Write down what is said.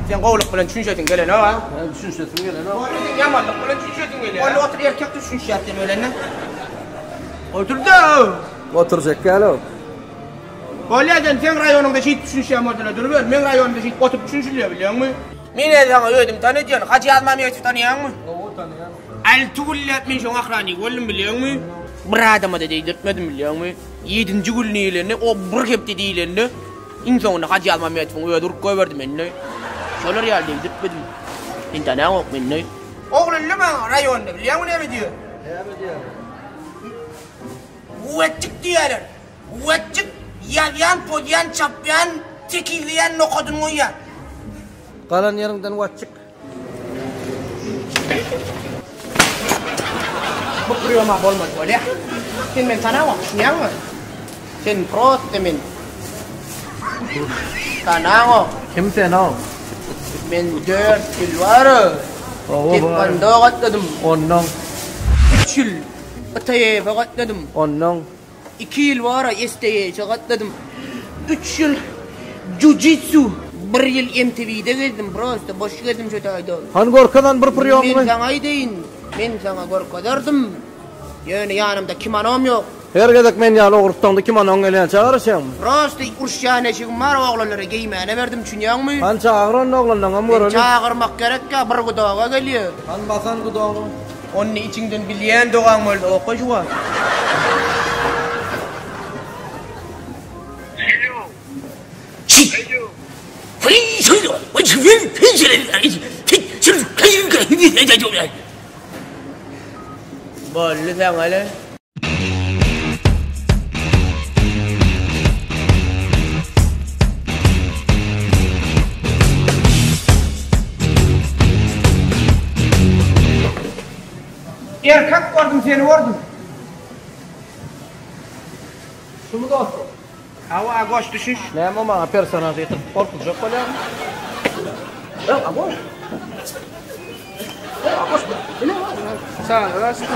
Sen gowulyk bilen düşünşesiň gelenok-a? Hä, düşünşesim gelenok. Boldy, sen ýamanlyk bilen düşünşesiň gelýär. Boldy, otur, erkek düşünişýär sen ölende. Otur-da! Oturjak ýaly-ow. Bolýa, sen seň raýonyňda şeýdip düşünişýän bolsalar duruber. Meň raýonymda şeýdip oturyp düşünişilýär, bilýäňmi? Men-ä saňa özüm tanadýan. Hajy Ýazmämmedowy tanaýaňmy? Hawa, tanaýan. Alty günläp men şoň ahranigi boldum, bilýäňmi? Bir adama-da deýdirtmedim, bilýäňmi? Ýedinji gün diýlende, o bir hepde diýlende, iň soňunda Hajy Ýazmämmedowyň özi urup goýberdi meni. Şolar ýaly deýdirtmedim. Sen tanaňok meni. Oglanly maňa raýonda, bilýäňmi näme diýýär? Näme diýýär? Guwwetjik diýýärler. Guwwetjik ýazýan, pozýan, çapýan, tekizleýän nokadyny goýýar. Galan ýeriňden watjik. Bu priýoma bolmady bolýa. Sen meni tanaňok, düşünýäňmi? Sen prosta men tanaňok. Kim sen-ow? Men dört ýyl bar. Taekwondo gatnadym. Onnoň. Üç ýyl ITF-e gatnadym. Onnoň. Iki ýyl bar-a STH-e gatnadym. Üç ýyl jiu-jitsu. Bir ýyl MTV-de gezdim, prosta boş gezdim şo taýda. Hany görkez hany bir priýomyňy. Men saňa aýdaýyn, men saňa görkezerdim. Ýöne ýanymda kimonom ýok. Her gezek men ýaly ogurtsaňda kimonoň gelýänçä garaşýaňmy? Prosta uruşýan eşigim bar, oglanlara geýmäne berdim, düşünýäňmi? Hany çagyr onda oglanlaňam göreli. Çagyrmak gerekkä, bir gudoga gelýär. Hany basan gudogyňy. Ony içiňden bilýän dogaň bolsa oka şu wagt. Boldy saňa-la. Erkek gördüm seni gördüm. Şumy dostum? Hawa agoş düşünş. Näme maňa personaž getirip gorkuzjak bolýarmy? Ey agoş. Ey agoş. Ine. Çagyr açdym.